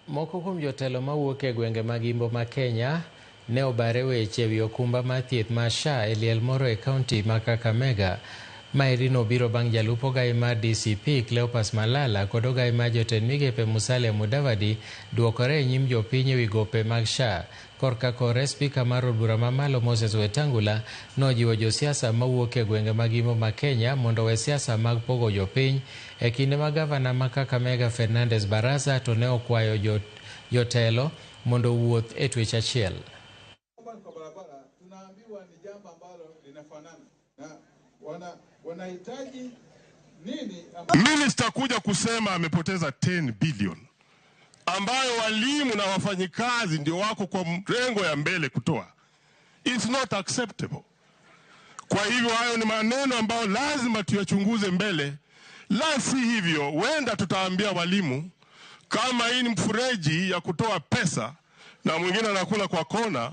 Moko kuom jotelo mawuok e gwenge mag Imbo ma Kenya ne obare weche ewi okumba mar thieth mar SHA e liel moro e kaunti ma Kakamega. Maeri nobiro bang' jalup ogai mar DCP Cleopas Malala kod ogai mar jotend migepe Musalia Mudavadi duokore e nyim jopiny ewi gope mag SHA. Korka kore, spika mar od bura mamalo Moses Wetangula nojiwo josiasa mawuok e gwenge mag Imbo ma Kenya mondo owe siasa mag pogo jopiny. E kinde ma gavana ma Kakamega Fernandes Barasa to ne okwayo jotelo mondo owuoth e twech achiel. Kwa barabara tunaambiwa ni jambo ambalo linafanana na wanahitaji nini? Minister kuja kusema amepoteza 10 billion ambayo walimu na wafanyikazi ndio wako kwa mrengo ya mbele kutoa. It's not acceptable. Kwa hivyo hayo ni maneno ambayo lazima tuyachunguze mbele, la si hivyo wenda tutaambia walimu kama hii ni mfereji ya kutoa pesa na mwingine anakula kwa kona,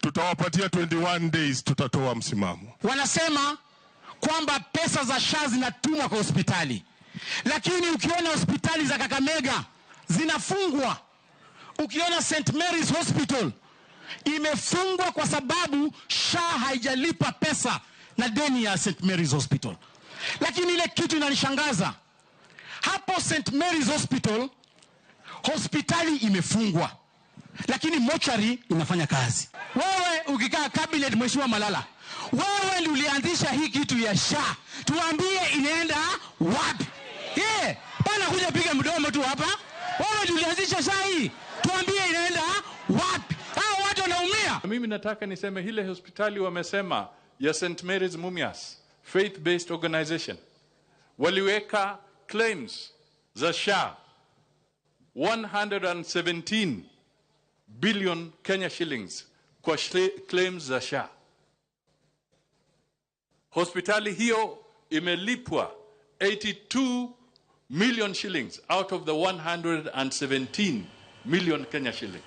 tutawapatia 21 days, tutatoa msimamo. Wanasema kwamba pesa za SHA zinatumwa kwa hospitali, lakini ukiona hospitali za Kakamega zinafungwa, ukiona St Mary's Hospital imefungwa kwa sababu SHA haijalipa pesa na deni ya St Mary's Hospital. Lakini ile kitu inanishangaza hapo St Mary's Hospital, hospitali imefungwa lakini mochari inafanya kazi. Wewe ukikaa cabinet, Mheshimiwa Malala, wewe ndiye ulianzisha hii kitu ya SHA, tuambie inaenda wapi? Yeah, bana kuja piga mdomo tu hapa. Wewe ndiye ulianzisha SHA hii, tuambie inaenda wapi? Hao watu wanaumia. Mimi nataka niseme ile hospitali wamesema ya St Mary's Mumias faith based organization waliweka claims za SHA 117 billion Kenya shillings kwa claims za SHA. Hospitali hiyo imelipwa 82 million shillings out of the 117 million Kenya shillings.